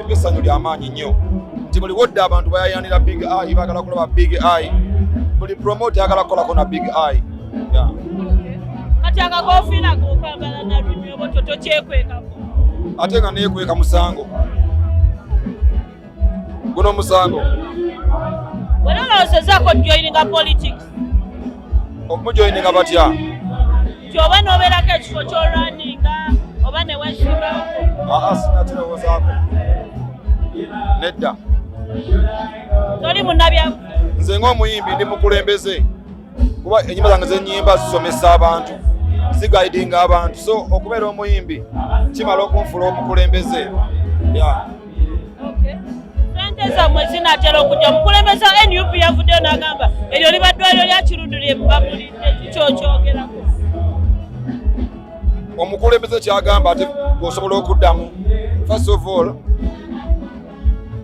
Kimpa essanyu lyamaanyi nnyo nti buli wodde abantu bayayanira Big Eye, baagala kulaba Big Eye, buli promoter ayagala kukolako na Big Eye, yeah. Kati akakofiira kokambala nalumi oba tokyekwekako? Ate nga neekweka musango guno, musango. Wena olowoozezaako joininga politics? Okumujoyininga batya? Nti oba n'obeerako ekifo ky'olwaninga oba ne weesimbawo. Aa, sinakirowoozaako, nedda. Toli munnabya? Nze ng'omuyimbi ndi mukulembeze, kuba enyimba zange zenyimba zisomesa abantu, ziguidinga abantu, so okubeera omuyimbi kimala okunfula omukulembeze, yeah. Sente zammwe zinaatera okujja. Omukulembeze wa NUP yavuddeyo n'agamba eryo liba ddwaliro lya Kirundu lye mubamulidde. Kikyokyogerako? Omukulembeze kyagamba ate osobola okuddamu? First of all,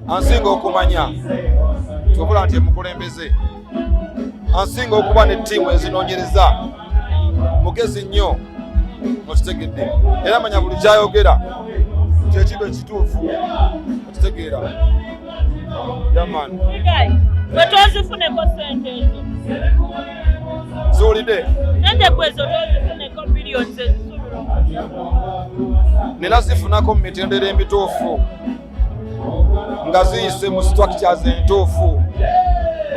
ansinga okumanya tobula nti omukulembeze ansinga okuba ne ttiimu ezinoonyereza, mugezi nnyo, okitegedde, era manya buli kyayogera kyekintu ekituufu, okitegeera? Yeah man. Gwe tozifuneko sente ezo? Ziwulidde? Sente gwe ezo tozifuneko, billions ezisuubirwa? Nina zifunako mu mitendera emituufu nga ziyise mu structures entuufu,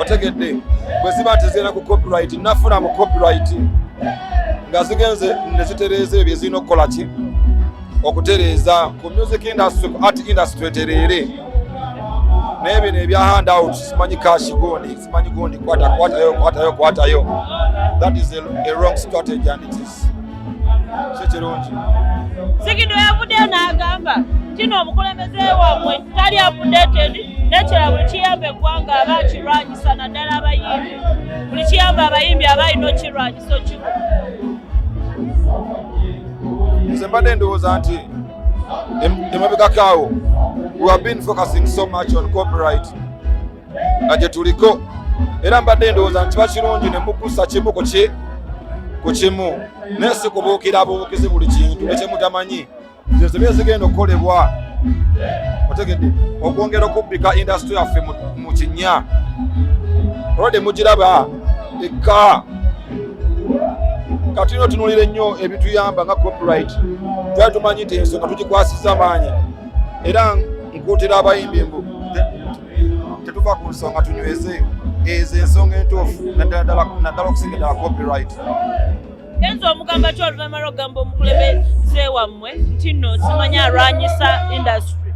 otegedde? Bwe ziba nti zigenda ku copyright, nafuna mu copyright nga zigenze ne zitereeza ebyo ezirina okukola ki, okutereeza ku music industry, ku art industry etereere. Naye bino ebya handout, simanyi cash gundi, simanyi gundi, kwata, kwatayo, kwatayo, kwatayo, that is a wrong strategy and it is si kirungi. Sigido yavuddeyo n'agamba kino, omukulembeze wammwe tali updated nekira, buli kiyamba eggwanga aba akirwanyisa, naddala abayimbi, buli kiyamba abayimbi aba alina okirwanyisa okimu. Nze mbadde ndowooza nti emabegako awo we have been focusing so much on copyright nga gye tuliko, era mbadde ndowooza nti kiba kirungi ne mukusa kimu ku kimu, naye si kubuukira bubuukizi buli kintu nekyemutamanyi. Zezo zigenda okukolebwa, otegedde, okwongera okubbika industry yaffe mu kinnya. Olwadde mugiraba ekka, katulina otunuulira ennyo ebituyamba nga copyright. Twali tumanyi nti ensonga tugikwasiza amaanyi, era nkuutira abayimbi mbu tetuva ku nsonga, tunyweze ezo ensonga entuufu, naddala okusinga ddala copyright. Kenzo omugamba ki oluvannyuma lw'okugamba omukulembeze wammwe nti nno simanyi alwanyisa industry?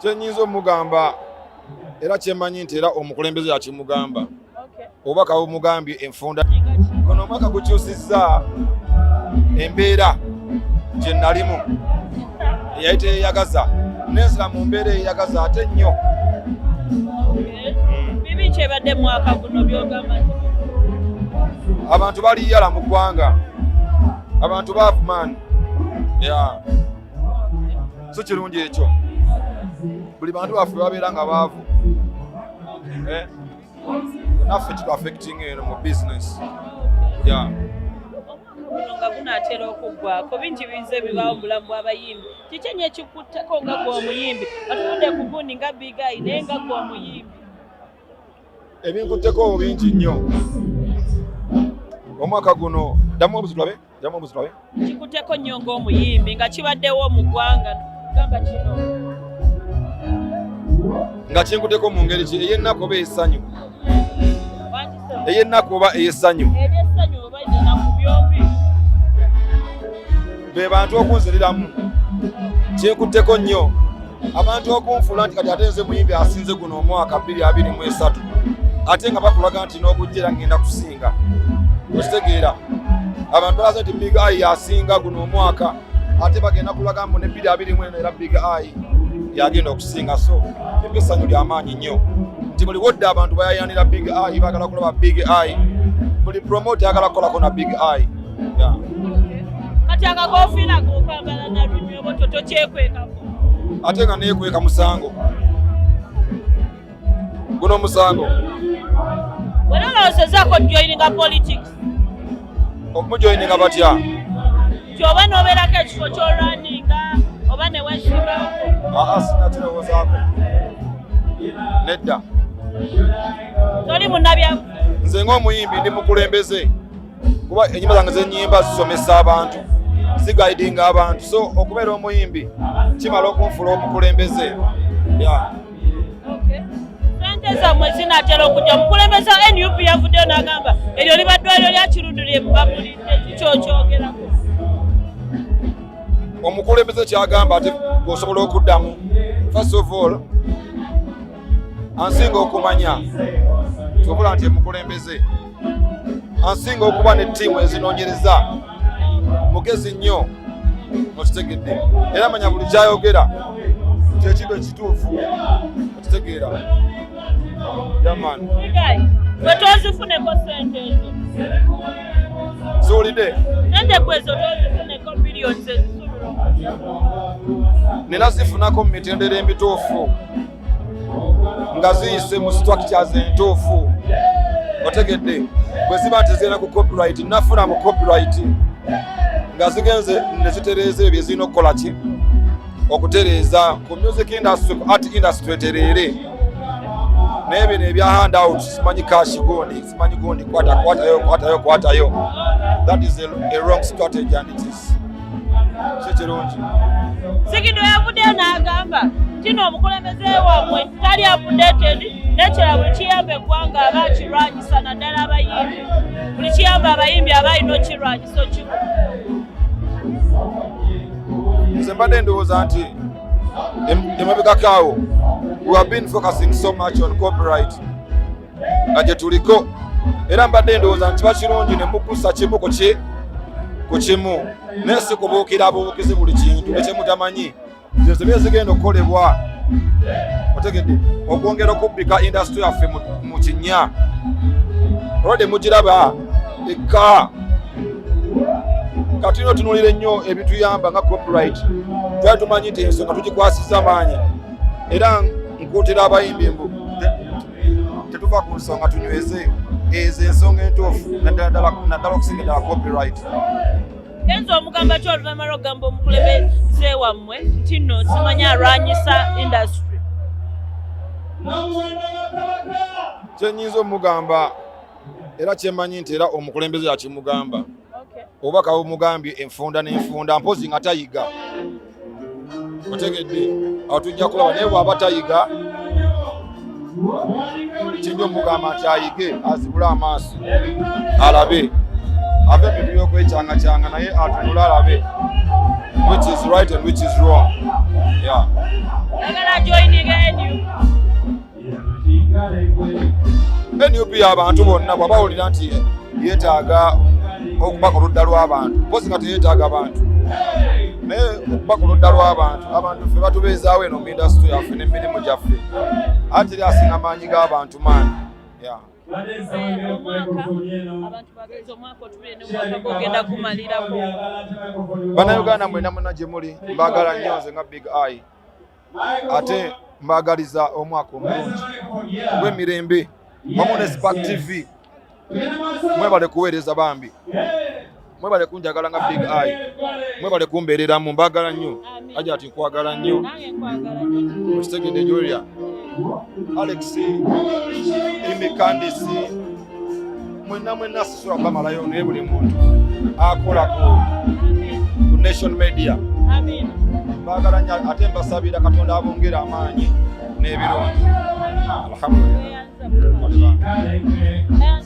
Kyenyinza omugamba, era kyemanyi nti era omukulembeze yakimugamba, obubaka bumugambye enfunda. Guno omwaka gukyusizza embeera gye nalimu eyali teyeyagaza, nenzira mu mbeera eyeyagaza ate nnyo. Bibi kyebadde mwaka guno byogamba nti? Abantu baliyala mu ggwanga, abantu baavu man, yeah. So kirungi ekyo, buli bantu baffe babeera nga baavu, eh? Naffe kitu affecting eno mu business, yeah. Guno nga gunaatera okuggwako, bingi biyinza ebibaawo mu bulamu bw'abayimbi. Kiki ennyo ekikutteko nga gwe omuyimbi, batuvudde ku gundi nga Big Eye, naye nga gwe omuyimbi? Ebinkutteko bingi nnyo omwaka guno. Ddamu obuzi tulabe, ddamu obuzi tulabe. Kikutteko nnyo ng'omuyimbi nga kibaddewo mu ggwanga, gamba kino. Nga kinkutteko mu ngeri ki? Ey'ennaku oba ey'essanyu? Wangise. Ey'ennaku oba ey'essanyu? Ebyessanyu oba ennaku, byombi. Be bantu okunziriramu. Kinkutteko nnyo abantu okunfuula nti kati ate nze muyimbi asinze guno omwaka 2023, ate nga bakulaga nti n'ogujja era ngenda kusinga, okitegeera? Abantu balaze nti Big Eye yasinga guno omwaka, ate bagenda kulaga mbu ne 2024 era Big Eye yagenda okusinga. So kimpa essanyu lyamaanyi nnyo nti buli wodde abantu bayayanira Big Eye, baagala kulaba Big Eye, buli promoter ayagala kukolako na Big Eye, yeah. Kati akakofiira kokambala nalumi oba tokyekwekako? Ate nga neekweka musango guno, musango. Wena olowoozezaako joininga politics? Okumujoyininga batya? Nti oba n'obeerako ekifo ky'olwaninga. Aa, sinakirowoozaako, nedda. Toli munnabya? Nze ng'omuyimbi ndi mukulembeze, kuba enyimba zange zenyimba zisomesa abantu, ziguidinga abantu. So okubeera omuyimbi kimala okunfula omukulembeze, yeah. Sente zammwe zinaatera okujja. Omukulembeze wa NUP yavuddeyo n'agamba eryo liba ddwaliro lya Kiruddu lye mubagulidde. Kikyokyogerako? Omukulembeze kyagamba, ate gwosobola okuddamu? First of all, ansinga okumanya kyobula nti omukulembeze ansinga okuba ne ttiimu ezinoonyereza, mugezi nnyo, okitegedde? Era manya buli kyayogera kyekintu ekituufu, okitegeera? Yeah man. Gwe tozifuneko sente ezo? Ziwulidde? Sente gwe ezo tozifuneko, billions ezisuubirwa? Nina zifunako mu mitendera emituufu, nga ziyise mu structures entuufu, otegedde? Bwe ziba nti zigenda ku copyright, nafuna mu copyright nga zigenze ne zitereeza ebyo byezirina okukola ki, okutereeza ku music industry, ku art industry etereere. Naye bino ebya handout, simanyi cash gundi, simanyi gundi, kwata, kwatayo, kwatayo, kwatayo, that is a wrong strategy and it is si kirungi. Sigido yavuddeyo n'agamba kino omukulembeze wammwe tali updated, nekirala buli kiyamba eggwanga aba akirwanyisa, naddala abayimbi. Buli kiyamba abayimbi aba alina okirwanyisa okimu. Nze mbadde ndowooza nti emabegako awo we have been focusing so much on copyright nga gye tuliko, era mbadde ndowooza nti kiba kirungi ne mukusa kimu ku ki ku kimu, naye si kubuukira bubuukizi buli kintu nekyemutamanyi. Zino zigenda okukolebwa, otegedde, okwongera okubbika industry yaffe mu kinnya. Olwadde mugiraba ekka. Katulina otunuulira ennyo ebituyamba nga copyright. Twali tumanyi nti ensonga tugikwasiza maanyi, era nkuutira abayimbi mbu tetuva ku nsonga, tunyweze ezo ensonga entuufu, naddala okusinga ddala copyright. Kenzo omugamba ki oluvannyuma lw'okugamba omukulembeze wammwe nti nno simanyi alwanyisa industry? Kyenyinza omugamba, era kyemanyi nti era omukulembeze yakimugamba, obubaka bumugambye enfunda n'enfunda, mpozi nga tayiga, otegedde? Awo tujja kulaba. Naye bw'aba tayiga, kijja omugamba nti ayige, azibule amaaso alabe, ave ebintu by'okwecyangacyanga, naye atunule alabe which is right and which is wrong, yeah. Oyagala joininga NUP? NUP abantu bonna. Bw'aba awulira nti yeetaaga okuba ku ludda lw'abantu, mpozi nga teyeetaaga bantu, naye okuba ku ludda lw'abantu, abantu ffe batubeezaawo eno mu industry yaffe n'emirimu gyaffe, ate eri asinga maanyi g'abantu maanyi, yeah. Omwaka abantu bagenza omwaka otubire nemwaka gwogenda gumalirako. Bannayuganda mwena mwena gye muli, mbaagala nnyo nze nga Big Eye, ate mbaagaliza omwaka omulungi ogw'emirembe wamu ne Spark TV. Mwebale kuweereza bambi, mwebale kunjagala nga Big Eye, mwebale kumbeereramu, mbaagala nnyo. Aja ati nkwagala nnyo. Nange nkwagala nnyo. Okitegedde, Julia, Alex, Imikandisi, mwenna mwenna, sisobola kubamalayo, naye buli muntu akola ku Nation Media. Amin. Mbaagala nnyo, ate mbasabira Katonda abongere amaanyi n'ebirungi. Alhamdulillah. Weyanza.